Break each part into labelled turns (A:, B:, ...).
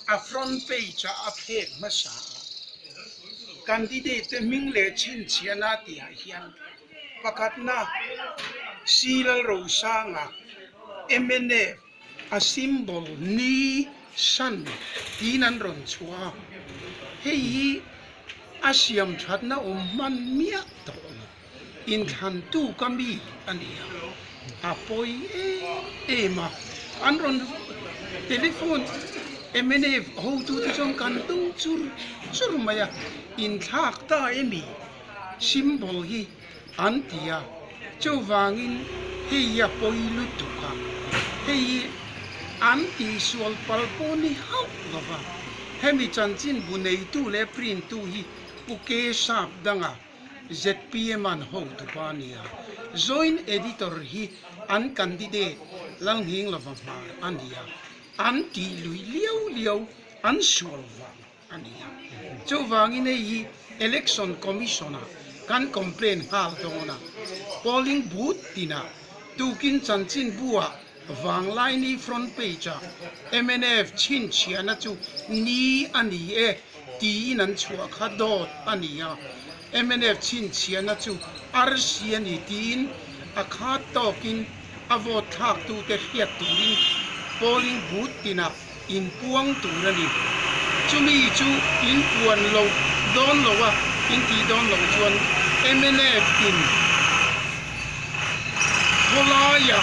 A: A front page ah a phek hmasa a, candidate te hming leh chhinchhiahna tihah hian pakhatna C Lalrosanga, mnf, a symbol ni san tiin an rawn chhuah a, hei hi a siam thatna awm hman miah tawh lo, inthlantu ka mi a ni a, a pawi em em a, an rawn telephone mnf hotute chuan kan tung chur chur mai a, inthlak ta emi symbol hi. An ti a, chuvangin hei hi a pawi lutuk a, hei hi an tihsual pal pawh ni hauh lo va, hemi chanchin bu neitu leh print tu hi Pu K Sap danga zpm an hotu pa a ni a, Joint Editor hi an candidate Lalnghinglova hmar a ni a, an tih luih liau liau an sual vang. a ni a. Chuvangin hei hi Election Commission-ah kan complain nghal dawn a, polling booth tinah tukin chanchinbu-ah Vanglaini front page-ah mnf chhinchhiahna chu ni a ni e tiin an chhuah kha dawt a ni a, mnf chhinchhiahna chu arsi a ni tiin a khat tawkin a vote thlaktute hriat turin polling booth tinah inpuang tur a ni. Chumi chu inpuan loh dawn lo a, intih dawn loh chuan mnf in khawlaia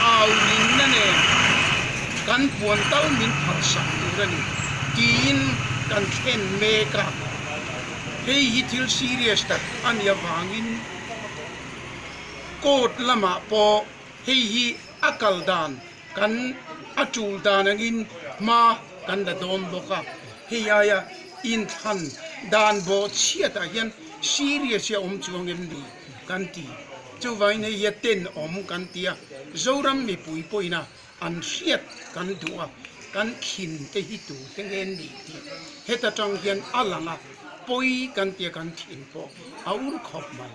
A: au rinna nen kan puan tal min phalsak tur a ni tiin kan thlen mek a. Hei hi thil serious tak a nih avangin court lamah pawh hei hi a kal dan Kan a tul dan angin hma kan la dawn bawk a, hei aia inthlan dan bawh chhiatah hian serious hi a awm chuang em ni kan ti. Chuvangin hei hi a tenawm kan ti a, Zoram mipui pawhin a an hriat kan duh a, kan khin te hi tu te nge ni tih heta tang hian a lang a, pawi kan tia kan thin pawh a ur khawp mai.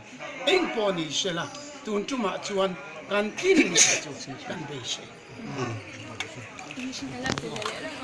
A: Engpawh ni sela tun tumah chuan kan tlin leh chu kan beisei.